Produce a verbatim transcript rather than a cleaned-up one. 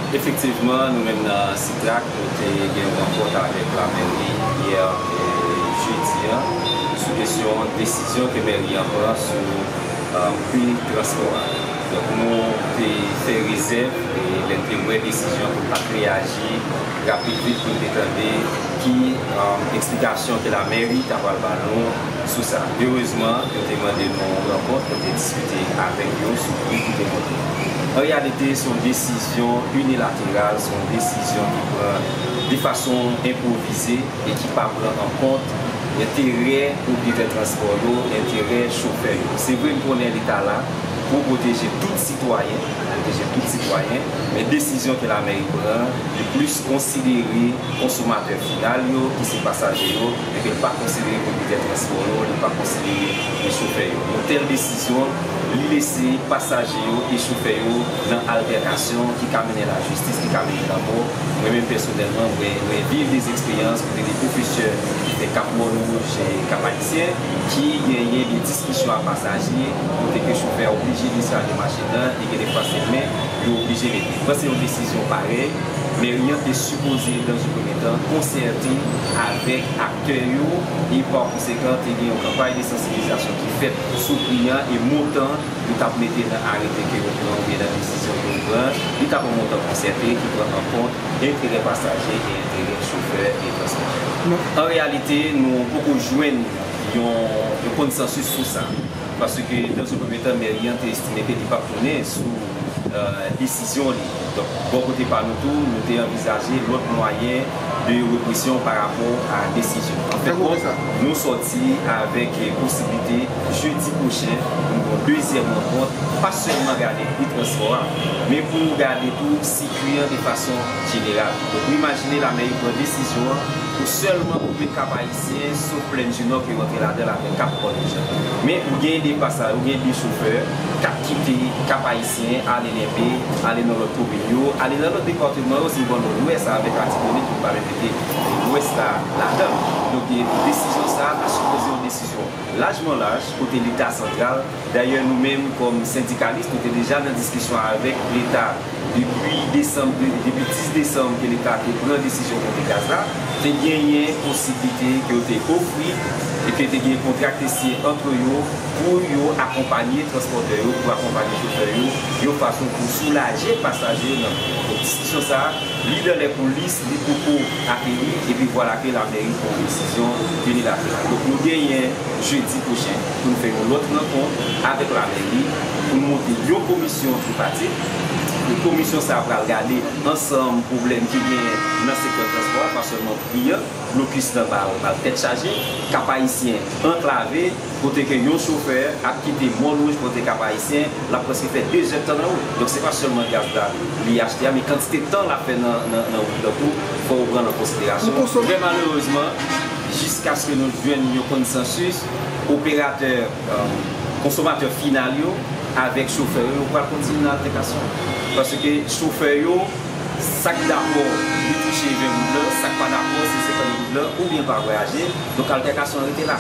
Efektivman, nou menm nan Sitrak, nou te gen yon rankont avèk lamèri yè, e, jedi an, sou kesyon desizyon ke mèri an pran sou, e, pri transpò a. Donk, nou te fè rezèv, e lè n te wè desizyon pou n pa t reyaji rapid vit pou n te tande ki, e, eksplikasyon ke lamèri ta pral ba nou sou sa. Erezman, yo te mande nou yon rankont, nou te diskite avèk yo sou pri ki te monte. An reyalite, se yon desizyon inilateral, se yon desizyon ki pran de fason enpwovize e ki pa pran an kont enterè pwopriyetè transpò yo, enterè chofè yo. Se vre, n konnen Leta la pou pwoteje tout sitwayen, pwoteje tout sitwayen, men desizyon ke lamèri pran, li plis konsidere konsomatè final yo, ki se pasaje yo, e ke l pa konsidere pwopriyetè transpò yo, li pa konsidere chofè yo. Yon tèl desizyon, li lese pasaje yo e chofè yo nan altèkasyon ki ka mennen lajistis, ki ka mennen lanmò. Mwen menm pèsonèlman, mwen, mwen viv de eksperyans kote de pwofesè ki fè Kap Mòn Wouj e Kap Ayisyen, ki genyen de diskisyon ak pasaje, kote ke chofè a oblije dechaje machin nan, e gen de fwa se men yo oblije mete. Mwen panse yon desizyon parèy, mèri an te sipoze, dans un premier temps, konsète avèk aktè yo, e pa konsekan, te gen yon kanpay de sansibilizasyon ki fèt sou pri an e montan yo t ap mete nan arete ke yo pran oubyen nan desizyon ke yo pran, li t ap yon montan konsète ki pran an kont enterè pasaje e enterè chofè e transpòtè. An reyalite, nou poko jwenn yon, yon konsansis sou sa. Paske, dans un premier temps, mèri an te estime ke li p ap tounen sou, e, desizyon li. Donk, bò kote pa nou tou, nou te anvizaje lòt mwayen de represyon pa rapò a desizyon. An fen de kont, nou sòti avèk posiblite jedi pwochen pou nou gen yon dezyèm rankont, pa sèlman gade pri transpò a, men pou nou gade tou sikui an de fason jeneral. Donk, nou imajine lamèri pran desizyon an pou sèlman koupe Kap Ayisyen, sof Plèn Jinò ke yo rantre ladan l avèk Kap Pòdpè. Men ou gen de pasaj, ou gen de chofè k ap kite Kap Ayisyen, ale Nèbe, ale nan lòt komin yo, ale nan lòt depatman yo, se bò Nòdwès avèk Latibonit, pou n pa mete Lwès la ladan l. Donk, e, desizyon sa a ta sipoze yon desizyon lajman laj, kote Leta santral, dayè, nou menm, kòm sendikalis, nou te deja nan diskisyon avèk Leta depi desanm, de-, depi dis desanm ke Leta te pran desizyon monte gaz la, te genyen posiblite ke yo te ofri e ke te gen kontra ki te siyen ant yo pou yo akonpaye transpòtè yo, pou akonpaye chofè yo, yon fason pou soulaje pasaje yo nan pri an. Donk, diskisyon sa a, li dans les coulisses, li poko ateri, epi vwala ke lamèri pran yon desizyon inilateral. Donk, nou genyen jedi pwochen pou n fè yon lòt rankont avèk lamèri, pou n monte yon komisyon tripatit. E komisyon sa a pral gade ansanm pwoblèm ki genyen nan sektè transpò a, pa sèlman pri an, blokis nan ba, ba tèt chaje, Kap Ayisyen anklave, kote ke yon chofè ap kite Mòn Wouj pote Kap Ayisyen, l ap prèske fè de zèdtan nan wout. Donk, se pa sèlman gaz la li achte a, men kantite tan l ap fè nan, nan, nan wout la tou, fò w pran l an konsiderasyon. Trè malerezman, jiskaske nou jwenn yon konsansis, operatè, e, konsomatè final yo avèk chofè yo, yo pral kontinye nan altèkasyon. Paske chofè yo, sa k dakò, li touche ven goud lan, sa k pa dakò, se senkant goud lan, oubyen l pa vwayaje. Donk, altèkasyon an rete la.